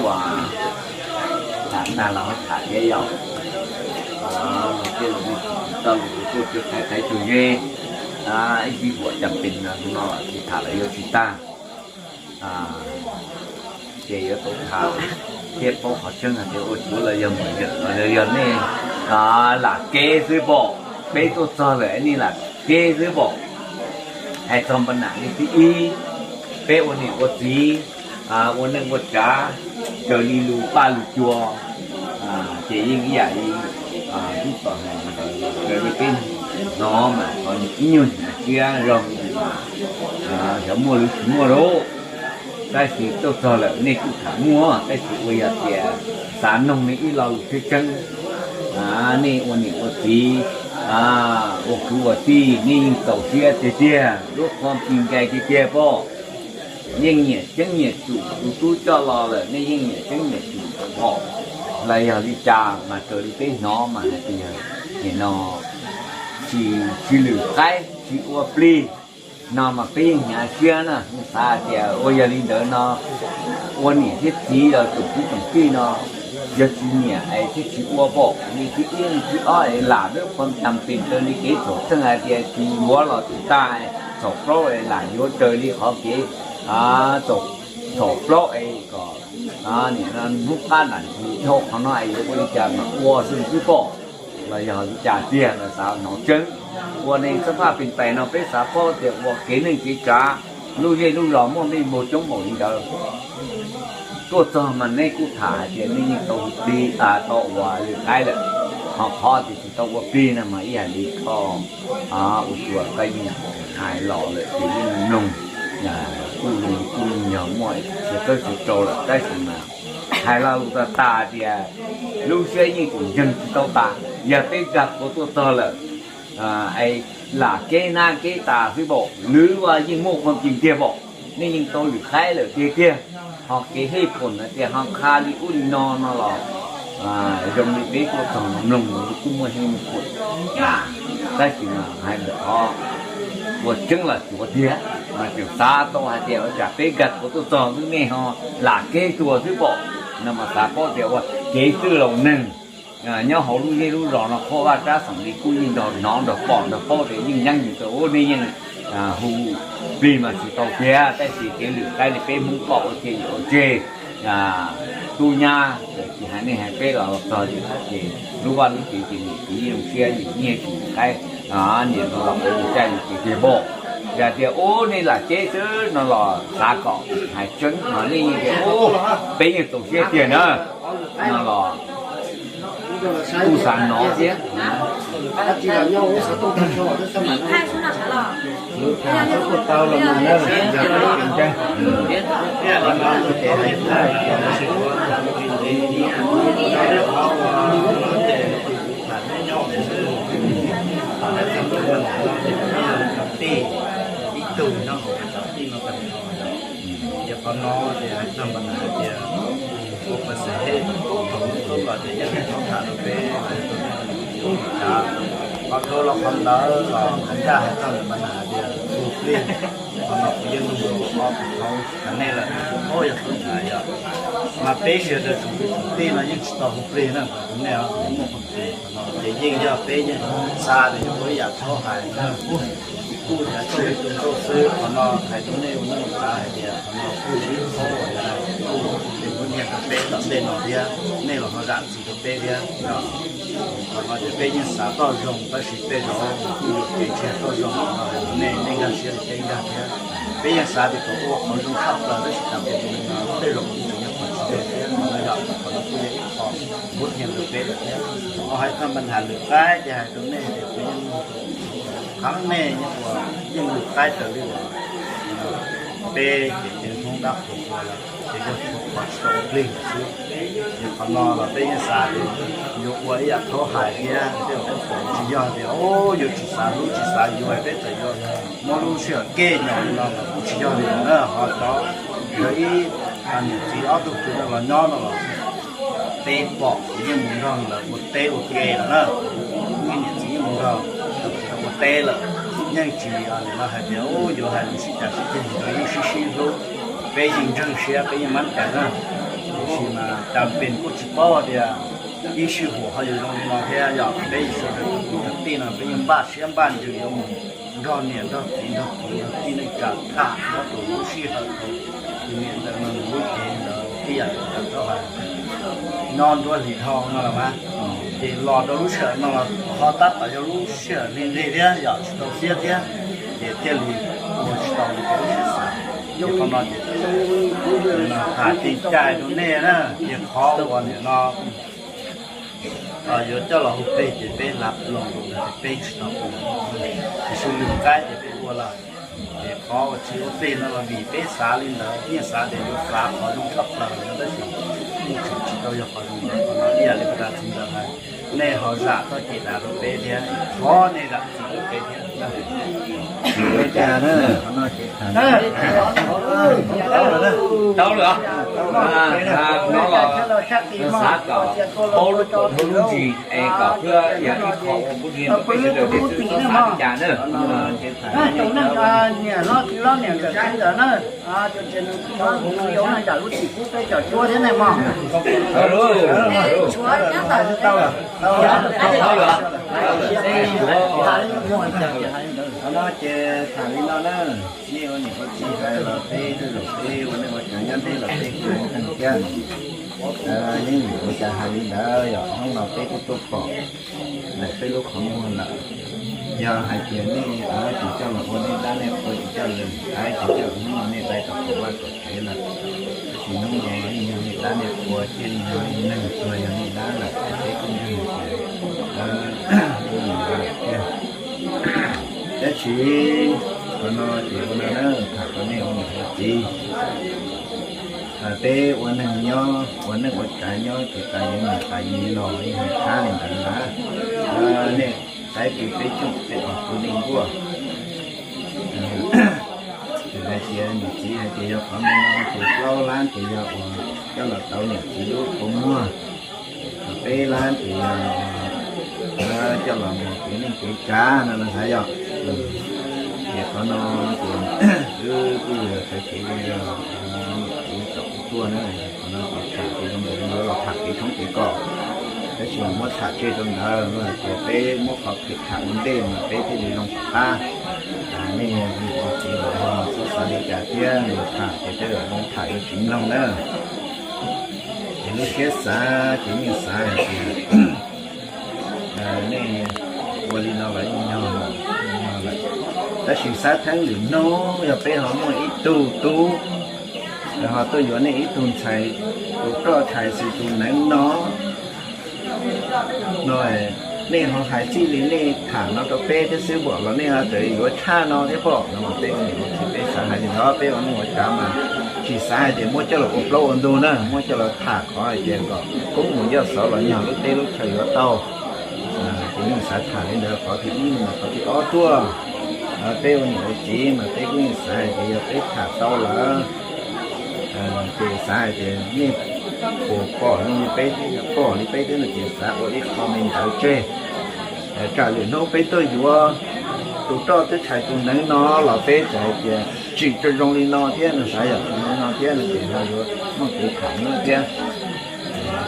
Ua, tham tag los tham thiab yom. Los tej laus tsis tau lus tuaj tsuag thaiv thaiv tsuag zeb, ib sij huam cam pes no no tsis tham los yuav tsis tag. Ces yuav tau tham thiaj paub qhov tseeb hais tias ua tsuav los yog mus yawm los yog nej lam kev xwb pom. Peb tuaj txog lawm nej lam kev xwb pom. Hais txog npaj nam li thib ib, peb ua niam ua txiv, ua neej ua tsav, raws li lus paj lus cua, ces yeej ib yam li tub tom hais, raws li peb hnov mas qhov ib nyuag hniav siab zoo, xyov muaj los tsis muaj lauj. Tab sis tuaj txog lawm nej kuj tham muaj, tab sis ua yog tias xav noog nej ib lo lus tseeb tseeb, nej ua niam ua txiv, ua kwv ua tij nej yeej txaus siab tiag tiag, lub qhov pis ncaig tiag tiag pom. Yeej nyiam ceeb nyiam tsum, tus tub coj los lawm nej yeej nyiam ceeb nyiam tsum pom. Los yog li cas mas raws li peb hnov mas hais tias nim no tsis, tsis lwm qaib tsis ua plig no mas peb yeej hnyav siab na, xav tias ua yog li ntawd no ua niam thiab txiv los tsoom kwv tsoom tij no yog tsis nyiam es thiaj tsis ua pom li thib ib thib ob es lam lub qhov cam pes raws li kev txhaum txheej hais tias tsis yuav los tsis tag, txhaum plaub es lam yuav raws li qhov kev txhaum plaub es kom nim no hnub qab nram ntsis dhau qhov no es yuav ua li cas mas ua xwb xwb pom. Los yog li cas tiag los xav hnov tseeb. Ua neeg txhab phaj pes tais no peb xav paub tias ua kev neej kev tsav, lub zej lub zos muaj npej npau coob npaum li ntawd. Tuaj txog mas nej kuj tham hais tias nej yeej tau hu plig, tau ua lwm qaib lawm, ho qhov tias tsis tau ua plig no mas ib yam li koj ua tsuas koj yeej hais los lawm ces yeej mloog, kuj zoo li kuj yog muaj txhia txawb txhia rau lawm tab sis mas hais lo lus tas tas tias lub siab yeej tseem ntseeg tsis tau tas. Yog peb nkag puav tuaj txog lawm es lam kev nab kev tas xwb pom, lwm ua yeej muaj qhov plig tiag pom, nej yeej tau lwm qaib lawm tiag tiag. Ho kev hej phoom hais tias ho qha li ub li no no los zoo li peb tuaj txog no mloog kuj muaj hej muaj phoom, tab sis mas hais ntawm qhov ua tseeb los tsuav tiag, mas tseem xav tau hais tias ua cas peb nkag puav tuaj txog xwb nej ho lam kev tuag xwb pom, no mas xav paub tias ua kev twj laus neeg nyob hauv lub zej lub zos no qhuab vaj tsab xeem li kuj yeej nrog hnov nrog pom nrog paub tias yeej nyeeb ntsis tau ub nej yeej hu plig mas tsis tau tiag, tab sis kev lwm qaib li peb Hmoob pom ua ke yuav ua tseg, tub nyab tsis hais nej hais peb los txog ces lub vaj lub tsev ces niam txiv yeej zoo siab, niam txiv yeej tsis lwm qaib, niam no los peb ua caij ua tsev tiag pom. Yog tias ub nej lam kev xwb no los xav kom hais tseeb no nej yeej tias ub peb yeej txaus siab tiag na, no los kuj xav hnov thiab. Ib tug nyob hauv cov tij no tag nrho. Ces qhov no ces hais txog npaj nam hais tias ua pes xeem hej thaum ub thaum ub los ces yeej tau tham rau peb hais tias tub tsav, qhov dhau los qhov ntawd los qhov ncaj hais txog npaj nam hais tias hu plig, qhov no kuv yeej nug rau ob tug thaub thaum nej lawm, thaum yog thaub ntxhais yog, mas peb sawv daws tsoom kwv tsoom tij no yeej tsis tau hu plig na, tus nej muaj qhov plig no ces yeej yog peb yeej xav tias yuav ua ib yam thaub hais na. Kuj yog txoj kev tu nkauj xwb, qhov no hais rau nej ua neej ua tsav hais tias qhov no kuj yog ib thaub uas kuj muab nyiaj rau peb tom ntej no thiab, nej los ho zam txim rau peb thiab. Qhov no ces peb yeej xav toj zoo tab sis tej zaum kuj yuam kev tsis yog toj zoo, qhov no hais rau nej, nej nkag siab li peb nkag thiab. Peb yeej xav tias kom ua qhov zoo tshaj plaws tab sis tas peb tej zaum kuj tseem yog qhov tsis zoo thiab, qhov no yog qhov no kuj yog ib qho muab nyiaj rau peb lawm thiab. Ho hais txog npaj nam lwm qaib ces hais rau nej tias kuv yeej qhab nej ua yeej lwm qaib raws li uas peb ces peb Hmoob dab qhuas ua lawm ces yog qhov tsis tau ua plig lawm xwb. Ces qhov no los peb yeej xav tias yuav ua ib yam thaub hais thiab tej zaum thaub xav tsis yog tias yuav tsis xav hlub tsis xav yuav peb txawm yuav muab lub sij hawm kev nyob li no los kuj tsis yog li no na. Ho cov yog ib niam txiv ob tug kwv no los nyob no los peb pom kuv yeej mus nrog lawv ua teb ua ke lawm na. Kuv niam txiv yeej mus nrog tus kwv ua teb lawm, yeej tsis li no hais tias yuav hais lus sib cav sib ceg, yeej sib sib hlub, peb yeej ntseeg siab peb yeej mab cai na. Tab sis mas cas pes kuj tsis paub tias ib sij huam ho yuav zoo li no thiab yom. Peb sawv daws tus kwv tus tij no peb yeej npaj siab npaj ntsws yuav mus nrog niam nrog txiv nrog kwv nrog tij neej tsa tham nyob rau lub sij hawm thaum tus niam ntawd no nws lub cev ntawd tij yam ntawd tau hais nyob nruab hlis dhau no los mas, ces los rau lub sij hawm no los ho tab tom yog lub sij hawm nqhis nqhis thiab yom tsis tau siab thiab, ces thiaj li ua tsis tau li lub siab xav. Ces qhov no ces tham cai cai rau nej na, ces qhov uas nim no yuav coj los hu peg ces peb lab los rau peb tsis tau ua, tiam sis lwm qaib ces peb ua lawm. Ces qhov uas tsis ua peg no los vim peb xav li ntawd, yeej xav tias yuav xav qhov zoo tshaj plaws no tab sis yeej tseem tsis tau yog qhov zoo ntawd. Qhov no ib yam li kuv tas txiv ntawd hais, nej ho zam txoj kev dav rau peb thiab, thov nej zam txim rau peb thiab. Tau lawm, no los xav kom paub lub ntsis es kom thiab yog ib qho ua pub rhiaj rau peb sawv daws tej xwb txhob xav li cas na. Qhov no ces tham li no na, nej ua niam ua txiv hais los peb tej zaum peb ua neej ua tsav nyob deb los peb kuj ua neej thiab. Yeej vim ua cas hais li ntawd yog hnub no peb kuj tuaj pom ntawm peb lub qhov muag lawm. Yog hais tias nej tsis coj los ua nej dab nej qhua, tsis coj los lim qaib, tsis coj los hnub no nej dai tau kom vaj kom tsev lawm. Tab sis hnub no yeej yog nej dab nej qhua thiaj li yog nej neeg tuag yog nej dab lawm ces peb kuj nkeeg tias tiag. Tab sis qhov no ces ua no na, tham rau nej ua niam ua txiv, peb ua neeg nyob ua neej ua tsav nyob ces tas yuav mus tas yuav los yeej hais tshab li ntawd na. Nej saib peb cooj peb os kuv nej nkuaj, hais tias niam txiv hais tias yog qhov no ces plaub lab ces yog uas coj los tau niam txiv lub qhov muag, peb lab ces yog coj los mus kev neej kev tsav no na xav yog. Ces qhov no ces wb kuj yog sawv kev yog niam txiv tsom kuv tuaj na, qhov no ces tham kev zoo nkaus li yuav los tham kev tshoob kev kos, tab sis muab tham tseg rau ntawd no hais tias peb muab qhov phem tham ua ntej mas peb thiaj li zoo tom qab. Nej ua txiv los txhob xav li cas thiab, tham ces tej zaum zoo tham yuav tsis mloog na. Ces lub siab xav ces yeej xav hais tias nej ua li no los yeej yog, yog lawm. Tab sis xav theeb lwm hnub yog peb ho muaj ib tug tub ho tuaj yuav nej ib tug ntxhais tus roj tshais xwm tus neev no no, nej ho hais txij li nej tham no rau peb thiab xwb pom los nej ho txawm yuav tshaj no thiab pom no mas peb ua niam ua txiv peb xav hais li ntawd, peb ua neej ua tsav mas tsis xav hais tias muab coj los ua plaub ua ntug na, muab coj los tham qhov hais tias kom koob mus yoj xov los nyog lub teb lub chaw yuav tau. Ces yeej xav tham li ntawd qhov thib ib no. Qhov thib ob tuaj, peb ua niam ua txiv mas peb kuj yeej xav hais tias yog peb tham tau lawm ces xav hais tias nej puas pom zoo li peb thiab, yog pom li peb thiab no ces xav ua ib qho me ntawd tseg. Tsam lwm hnub peb tuaj yuav tus roj twb tshais tus neev no los peb txawm hais tias tsim tso zoo li no thiab no, xav yam zoo li no thiab no ces ho yuav muaj kev tham no thiab.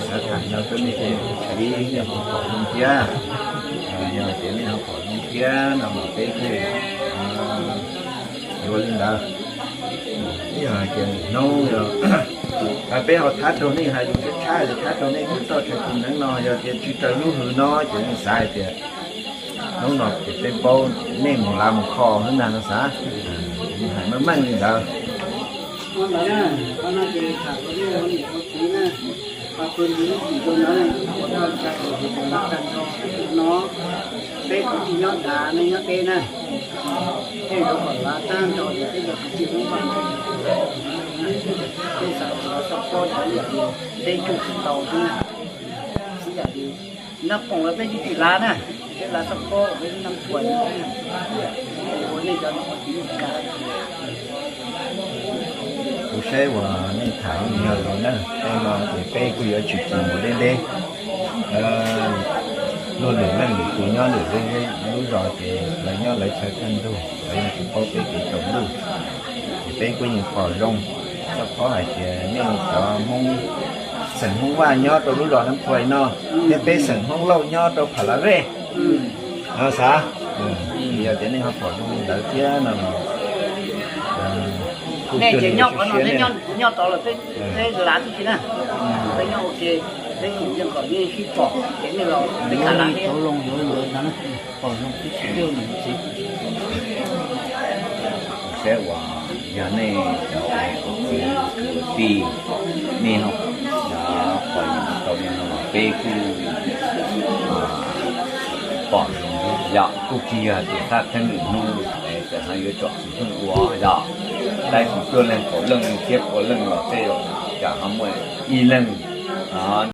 Xav tham no rau nej tej niam txiv nej ho pom zoo thiab, yog hais tias nej ho pom zoo thiab no mas peb thiaj yuav li ntawd. Yog hais tias hnub yog peb ho thab raug nej hais lus tshab tshab, thab raug nej tus roj tshais tus neev no, yog tias tsis raws lub hws no ces nej xav hais tias hnub no ces peb paub nej mus lav mus kho xwb ntag no xav. Hais meej meej li ntawd. Ua ntawd na, qhov no ces tham rau nej ua niam ua txiv na, pab pw lub txim rau ntawd, ua tau li cas ces tag nrho no, peb kwv tij nyob nrad nej nyob teb na, nej yuav kom lav tag nrho ces peb cov kwv tij Hmoob Vaj peb xav kom lav txoj pob rau yam li peb cuj tsis tau xwb na. Ib yam li nab poom los peb yeej tsis lav na, peb lav txoj pob peb nab puas ua nej cov no ua txiv ua nkawm. Kuv saib uas nej tham yog lus na, tej no ces peb kuj yuav tsis tus mus deb deb. Luag lwm leej lwm tus nyob lwm lub zos ces lawv nyob lawv chaw thaj ntug, lawv yeej tsis paub peb kev tsaus ntuj. Ces peb kuj yeej pom zoo, txoj qhov hais tias nej cov Hmoob Xeem Hmoob Vaj nyob rau lub zos Nab Thuais no, thiab peb xeem Hmoob Lauj nyob rau Pha La Vej. Xav, yog tias nej ho pom zoo li ntawd thiab no, nej ces nyob qhov no, nyob tod los peb lav tib si na, peb nyob ua ke, peb yeej kom nej sib pom ces nej los peb kam lav thiab. Pom zoo tib si, saib uas yog nej cov kwv tij, nej ho pom tau li no los peb kuj pom zoo yom, kuj tsis yog tias thaj theeb lwm hnub es txawm ho yuav tsom xwm txheej ua yom. Tab sis cuaj leeg kaum leej thiab pua leej los tej zaum tsam ho muaj ib leeg,